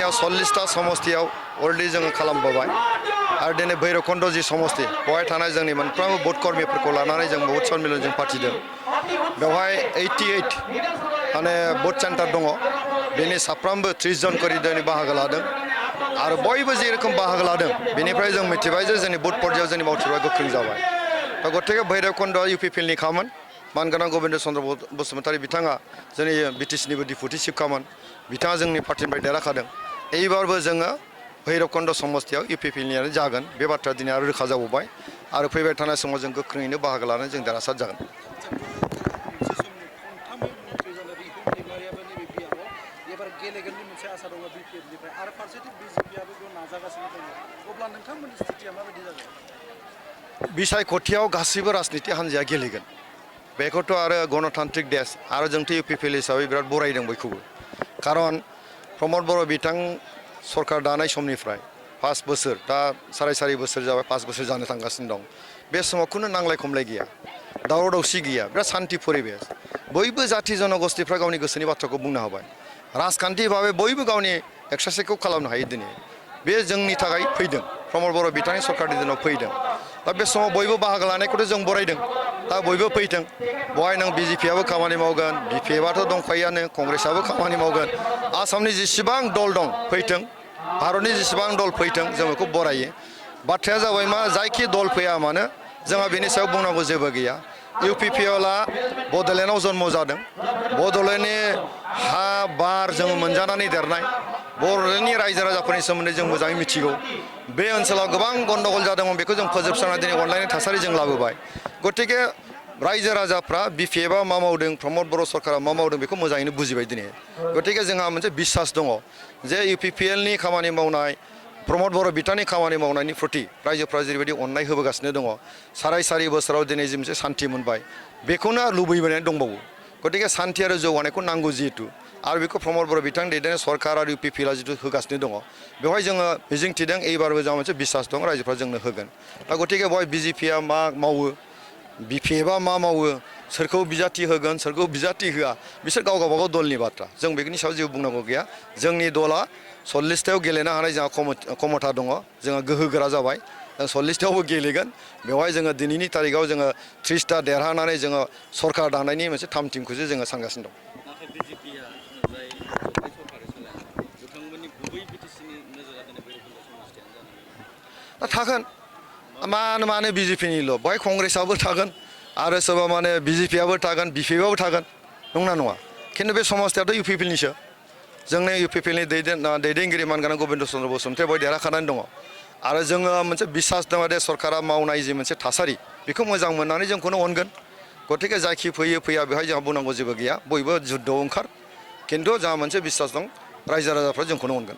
जोंनिया 40टा समस्तियाव अलरेडि जोङो खालामबोबाय आरो दिनै भैरबकुन्द जि समस्ति बेवहाय थानाय जोंनि मोनफ्रोमबो बुथ कर्मिफोरखौ लानानै जों बुथ सन्मिलनजों फाथिदों बेवहाय 88 माने बुथ सेन्टार दङ बेनि साफ्रोमबो 30 जन करि दिनै बाहागो लादों आरो बयबो जे रोखोम बाहागो लादों बेनिफ्राय जों मिथिबाय जे जोंनि बुथ पर्यायाव जोंनि मावथिफोरा गोख्रों जाबाय दा गतिके भैरबकुन्द इउपिपिएलनि खामोन मानगोनां गबिन्द चन्द्र बसुमतारी बिथाङा जोंनि बिटिसिनिबो डिपुटि चिफखामोन बिथाङा जोंनि पार्टिनिफ्राय देरहाखादों एबारबो जोङो भैरबकुन्द समस्तियाव इउपिपिएलनियानो जागोन बे बाथ्रा दिनै आरो रोखा जाबावबाय आरो फैबाय थानाय समाव जों गोख्रोङैनो बाहागो लानानै जों देरहासार जागोन बिसायख'थियाव गासैबो राजनिति हान्जाया गेलेगोन बेखौथ' आरो गणतान्त्रिक देश आरो जोंथ' इउपिपिएल हिसाबै बिराद बरायदों बयखौबो खारन प्रमद बर' बिथां सरकार दानाय समनिफ्राय 5 बोसोर दा 4.5 बोसोर जाबाय 5 बोसोर जानो थांगासिनो दं बे समाव खुनु नांलाय खमलाय गैया दावराव दावसि गैया बिराद शान्ति परिबेस बयबो जाति जनगोष्ठीफ्रा गावनि गोसोनि बाथ्राखौ बुंनो हाबाय राजखान्थि भाबै बयबो गावनि एक्सारसाइसखौ खालामनो हायो दिनै बे जोंनि थाखाय फैदों प्रमद बर' बिथांनि सरकारनि दिनाव फैदों दा बे समाव बयबो बाहागो लानायखौथ' जों बरायदों दा बयबो फैथों बेवहाय नों बिजेपिआबो खामानि मावगोन बिपिएफआथ' दंखायोआनो कंग्रेसआबो खामानि मावगोन आसामनि जेसेबां दल दं फैथों भारतनि जेसेबां दल फैथों जों बेखौ बरायो बाथ्राया जाबाय मा जायखि दल फैया मानो जोंहा बेनि सायाव बुंनांगौ जेबो गैया इउपिपिएलआ बड'लेण्डआव जन्म जादों बड'लेण्डनि हा बार जों मोनजानानै देरनाय बड'लेण्डनि रायजो राजाफोरनि सोमोन्दै जों मोजाङै मिथिगौ बे ओनसोलाव गोबां गन्दगल जादोंमोन बेखौ जों फोजोबस्रांना दिनै अनलायनाय थासारि जों लाबोबाय गतिके रायजो राजाफ्रा बिपिएफआ मा मावदों प्रमद बर' सरकारा मा मावदों बेखौ मोजाङैनो बुजिबाय दिनै गतिके जोंहा मोनसे बिसास दङ जे इउपिपिएलनि खामानि मावनाय प्रमद बर' बिथांनि खामानि मावनायनि प्रति रायजोफ्रा जेरैबायदि अननाय होबोगासिनो दङ 4.5 बोसोराव दिनै जि मोनसे सान्थि मोनबाय बेखौनो लुबैबोनानै दंबावो गतिके सान्थि आरो जौगानायखौ नांगौ जिहेतु आरो बेखौ प्रमद बर' बिथां दैदेननाय सरकार आरो इउपिपिएलआ जिथु होगासिनो दङ बेवहाय जोङो मिजिं थिदों एबारबो जोंहा मोनसे बिसास दं रायजोफ्रा जोंनो होगोन दा गतिके बेवहाय बिजेपिआ मा मावो बिपिएफआ मा मावो सोरखौ बिजाथि होगोन सोरखौ बिजाथि होआ बिसोर गाव गावबागाव दलनि बाथ्रा जों बेनि सायाव जेबो बुंनांगौ गैया जोंनि दला 40थायाव गेलेनो हानाय जोंहा क्षमता दङ जोंहा गोहो गोरा जाबाय जों 40थायावबो गेलेगोन बेवहाय जोङो दिनैनि तारिखाव जोङो 30ता देरहानानै जोङो सरकार दानायनि मोनसे थामथिमखौसो जोङो सानगासिनो दं दा थागोन मानो बिजेपिनिल' बेवहाय कंग्रेसआबो थागोन आरो सोरबा माने बिजेपिआबो थागोन बिपिएफआबो थागोन नंना नङा खिन्थु बे समस्तियाथ' इउपिपिएलनिसो जोंनि इउपिपिएलनि दैदेनगिरि मानगोनां गबिन्द चन्द्र बसुमतारी बेवहाय देरहाखानानै दङ आरो जोङो मोनसे बिसास दङ दे सरकारा मावनाय जि मोनसे थासारि बेखौ मोजां मोननानै जोंखौनो अनगोन गतिके जायखि फैयो फैया बेवहाय जोंहा बुंनांगौ जेबो गैया बयबो जुद्धआव ओंखार खिन्थु जोंहा मोनसे बिसास दं रायजो राजाफ्रा जोंखौनो अनगोन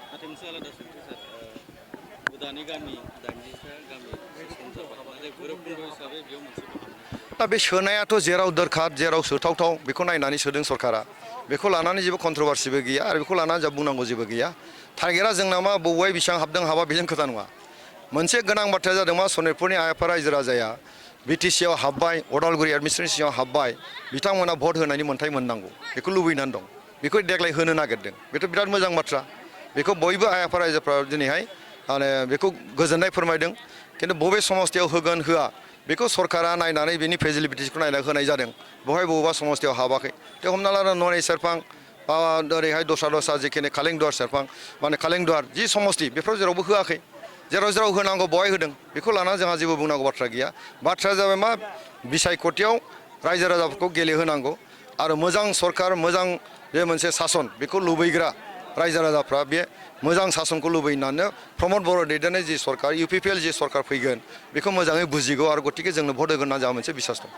दा बे सोनायाथ' जेराव दोरखार जेराव सोथावथाव बेखौ नायनानै सोदों सरकारा बेखौ लानानै जेबो कन्ट्रभार्सिबो गैया आरो बेखौ लानानै जों बुंनांगौ जेबो गैया टारगेटआ जोंना मा बबेहाय बेसेबां हाबदों हाबा बेजों खोथा नङा मोनसे गोनां बाथ्राया जादों मा सनितपुरनि आइआफा रायजो राजाया बिटिसिआव हाबबाय अदालगुरि एडमिनिस्ट्रेसन सिङाव हाबबाय बिथांमोना भट होनायनि मोन्थाय मोननांगौ बेखौ लुबैनानै दं बेखौ देग्लाय होनो नागिरदों बेथ' बिराद मोजां बाथ्रा बेखौ बयबो आइआफा रायजोफ्रा दिनैहाय माने बेखौ गोजोननाय फोरमायदों खिन्थु बबे समस्तियाव होगोन होआ बेखौ सरकारा नायनानै बेनि फेसिलिटिसखौ नायना होनाय जादों बेवहाय बबेबा समस्तियाव हाबाखै थे हमना ला ननै सेरफां बा ओरैहाय दस्रा जिखिनि कालेंदुवार सेरफां माने कालेंदुवार जि समस्ति बेफोराव जेरावबो होआखै जेराव होनांगौ बेवहाय होदों बेखौ लानानै जोंहा जेबो बुंनांगौ बाथ्रा गैया बाथ्राया जाबाय मा बिसायख'थियाव रायजो राजाफोरखौ गेलेहोनांगौ आरो मोजां सरकार मोजां बे मोनसे सासन बेखौ लुबैग्रा रायजो राजाफ्रा बे मोजां सासनखौ लुबैनानै प्रमद बर' दैदेननाय जि सरकार इउपिपिएल जि सरकार फैगोन बेखौ मोजाङै बुजिगौ आरो गतिके जोंनो भट होगोन होनना जोंहा मोनसे बिसास दं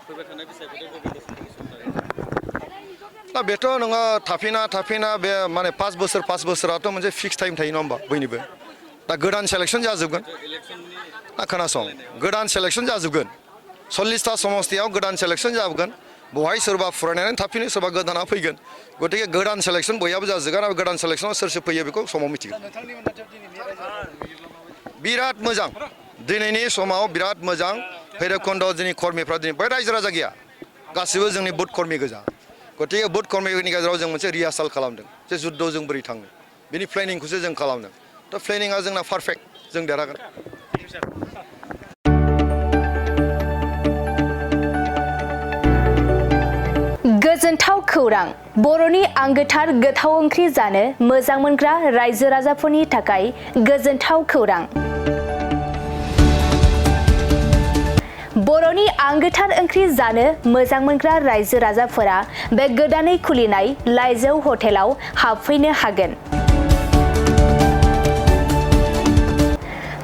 दा बेथ' नोङो थाफिना बे माने 5 बोसोराथ' मोनसे फिक्स टाइम थायो नङा होमबा बयनिबो दा गोदान सेलेक्सन जाजोबगोन दा खोनासं गोदान सेलेक्सन जाजोबगोन 40ता समस्तियाव गोदान सेलेक्सन जाबोगोन बेवहाय सोरबा फरायनानै थाफिनो सोरबा गोदाना फैगोन गतिके गोदान सेलेक्सन बयहाबो जाजोबगोन आरो गोदान सेलेक्सनाव सोर फैयो बेखौ समाव मिथिगोन बिराद मोजां दिनैनि समाव बिराद मोजां भैरबकुन्द जोंनि कर्मिफ्रा दिनै बै रायजो राजा गैया गासिबो जोंनि बुथ कर्मि गोजा गतिके बुथ कर्मिफोरनि गेजेराव जों मोनसे रिहार्साल खालामदों जे जुद्धआव जों बोरै थाङो बिनि प्लेनिंखौसो जों खालामदों थ' प्लेनिङा जोंना पारफेक्ट जों देरहागोन गोजोनथाव खौरां बर'नि आंगोथार गोथाव ओंख्रि जानो मोजां मोनग्रा रायजो राजाफोरनि थाखाय गोजोनथाव खौरां बर'नि आंगोथार ओंख्रि जानो मोजां मोनग्रा रायजो राजाफोरा बे गोदानै खुलिनाय लाइजौ हटेलाव हाबफैनो हागोन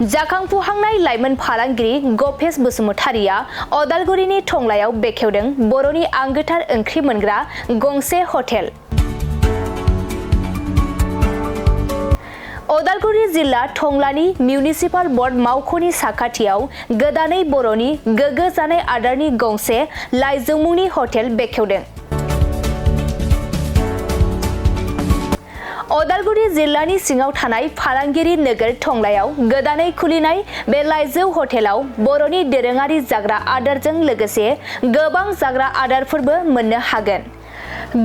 जाखांफुहांनाय लाइमोन फालांगिरि गपेश बसुमतारिया अदालगुरिनि टंलायाव बेखेवदों बर'नि आंगोथार ओंख्रि मोनग्रा गंसे हटेल अदालगुरि जिल्ला टंलानि मिउनिसिपाल बर्ड मावख'नि साखाथियाव गोदानै बर'नि गोग्गो जानाय आदारनि गंसे लाइजौ मुंनि हटेल बेखेवदों अदालगुरि जिल्लानि सिङाव थानाय फालांगिरि नोगोर टंलायाव गोदानै खुलिनाय बे लाइजौ हटेलाव बर'नि दोरोङारि जाग्रा आदारजों लोगोसे गोबां जाग्रा आदारफोरबो मोननो हागोन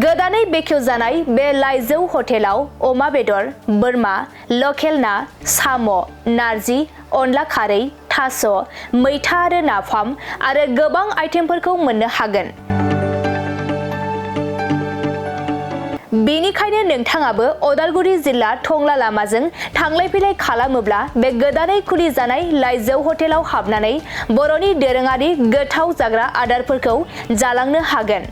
गोदानै बेखेवजानाय बे लाइजौ हटेलाव अमा बेदर बोरमा लकेल ना साम' नारजि अनला खारै थास' मैथा आरो नाफाम आरो गोबां आइटेमफोरखौ मोननो हागोन बेनिखायनो नोंथाङाबो अदालगुरि जिल्ला टंला लामाजों थांलाय फैलाय खालामोब्ला बे गोदानै खुलिजानाय लाइजौ हटेलाव हाबनानै बर'नि दोरोङारि गोथाव जाग्रा आदारफोरखौ जालांनो हागोन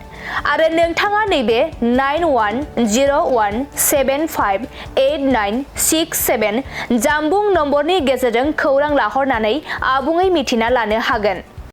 आरो नोंथाङा नैबे 9101758967 जानबुं नम्बरनि गेजेरजों खौरां लाहरनानै आबुङै मिथिना लानो हागोन